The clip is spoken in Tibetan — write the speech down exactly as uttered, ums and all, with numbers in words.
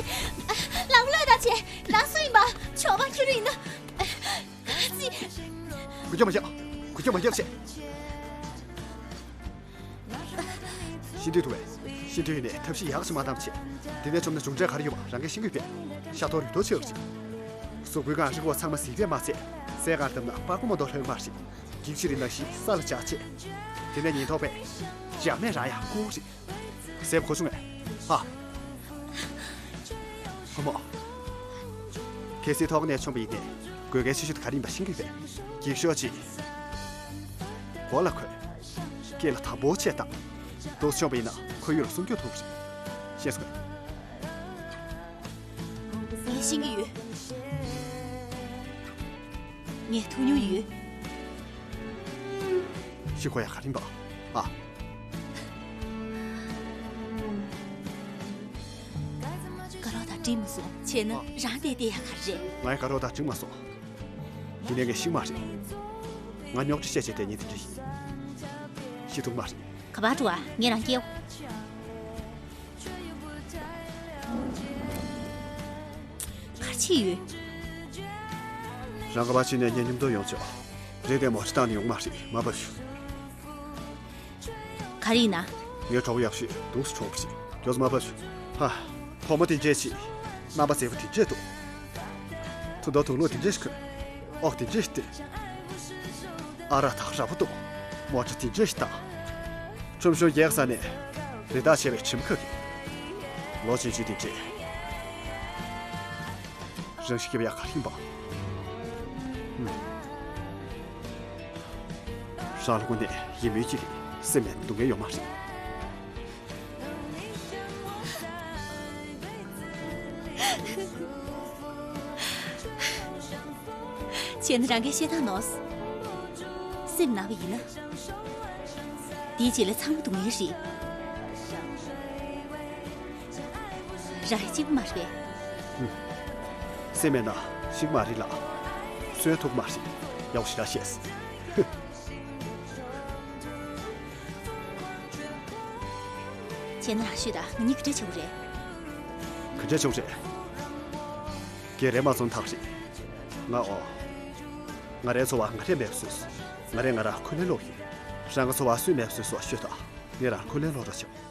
ལག་བློས་བཏང་བྱས། ལགས་སོ་ཡིན་པ། ཆོག་པ་ཁྱོད་རང་ཡིན་ན། ཨ་ཙི། གུ་ཀྱོག་མ་རྒྱག་གུ་ཀྱོག་མ་རྒྱག་བྱས། ཤི་འདོད་འདུག་པས། ཤི་འདོད་ཡིན་ནའི་ཐབས་ཤེས་ཡག་ཞིག་མ་བཏང་བྱས། དེ་ནས་བཅོམ་ན་མཇུག་འབྲས་ག་རེ་ཡོད་པ་རང་གིས་ཤེས་ཀྱི་ཡོད་པས། ཤ་ཐོག་རུས་ཐོག་ཆེ་བ་ཞིག་གཟུགས་པོའི་སྒང་རིག་པ་ཚང་མ་ཟིལ་པས་མ་ཚད། སའི་སྒང་བརྡབས་ན་པགས་ཀོ་མ་གཏོགས་ལྷོད་མ་རེད། འགྱིག་ཕྱེ་རིལ་ནང་བཞིན་ས་ལ་བཅག་བྱས། དེ་ནས་ཉེན་རྟོག་པས་འཇབ་མས་རང་ཡང་བཀུག་རེད། གཟབ་གོ་བྱུང་ངས། ཧ། ཧ་མོ། གལ་སྲིད་ཐོག་ནས་མཆོངས་པ་ཡིན་ནའི་དགོས་གལ་ཆེ་ཤོས་དེ་ག་རེ་ཡིན་པ་ཤེས་ཀྱི་ཡོད་པས། འགྱིག་ཤོག་ཅིག་མགོ་ལ་གོན། སྐེ་ལ་དམ་པོ་བྱས་བཏང་། འདུག་སེ་མཆོངས་པ་ཡིན་ན་ཁོར་ཡུག་ལ་སྲུང་སྐྱོབ་ཐུབ་ཀྱི་རེད། ཤེས་སོང་ངས། ངས་ཤེས་ཀྱི་ཡོད། ངས་ཐུག་མྱོང་ཡོད། ཤི་ཁོ་ཡ་ག་རིམ་པ། ཨ། དགའ་རོགས་དང་འགྲིག་མ་སོང་། བྱས་ན་ཨ། རང་བསྡད་བསྡད་ཡ་ག་རེ་རེད། ང་ཡི་དགའ་རོགས་དང་འགྲིག་མ་སོང་། ཡིན་ནའི་ངས་ཤི་མ་རེད། ང་རྙོག་དྲ་བཤད་བྱས་བསྡད་མཁན་དེ་འདྲ་ཡིན། ཤི་ཐུབ་མ་རེད། ག་པར་འགྲོ་ཨ། ངས་རང་སྐྱེལ། ག་རེ་བྱས་ཡོད། རང་ག་པར་ཕྱིན་ནས་ངའི་མཉམ་དུ་ཡོང་ཆོག་རེད་དེ་མོ་ཅི་བཏང་ནས་ཡོང་མ་རེད། མ་བབས་ཞུ། ག་རེ་ཡིན་ན། ངའི་གྲོགས་པོ་ཡག་ཤོས་འདུག་སེ་གྲོགས་པོ་ཞིག་མགྱོགས་མ་བབས་ཞུ། ཧ། བུ་མོ་དེ་འདྲས་ཤིག་རྣམ་པ་མཛེས་པོ་དེ་འདྲས་འདུག་དུང་དང་དུང་ལོག་དེ་འདྲས་ཤིག་གོན། ཨོག་དེ་འདྲས་ཤིག་སྟོན། ཨ་རག་ཐག་ར་བོ་འདུག་མོ་ཊ་དེ་འདྲས་ཤིག་བཏང་། ཁྲོམ་གཞུང་རྒྱག་ས་ནས་རི་དྭགས་བྱས་པའི་ཁྲིམས་ཁ་གི། ལོ་ཆེན་ཆུ་དེ་འདྲས། རང་ཤི་སྐྱིད་པ་ཡག་ག་ཤིང་པ། ཧུམ། རང་ལ་དངོས་གནས་ཡིད་སྨོན་སྐྱེ་རེད། སེམས་ནས་སྡུག་བསྔལ་ཡོད་མ་རེད། བྱས་ན་རང་གིས་བཤད་སྟངས་ནོར། སེམས་ནག་པ་ཡིན་ན། དེའི་རྗེས་ལ་ཚང་མ་སྡུག་བསྔལ་རེད། རང་གཅིག་པུ་མ་རེད་པས། སེམས་མེད་ན་ཤི་གི་མ་རེད་ལ། གསོན་ཐུབ་ཀྱི་མ་རེད། ཡག་པོ་ཞེ་དྲག་བཤད། བྱས་ན་རང་ཤོད་དང་། ང་གཉིས་ག་འདྲ་བྱེད་དགོས་རེད། ག་འདྲ་བྱེད་དགོས་རེད། ག་རེ་མ་བྱུང་ཐག་རེད། ང་འོ། ང་རའི་འཚོ་བ་ང་རས་མེད་པ་བཟོས་སོང་། ང་རས་ང་རང་ཁས་ལེན་ལོག་ཡིན། རང་གི་འཚོ་བ་སུས་མེད་པ་བཟོས་སོང་ཤོད་དང་། ངས་རང་ཁས་ལེན་ལོག་འགྲོ་བྱུང་།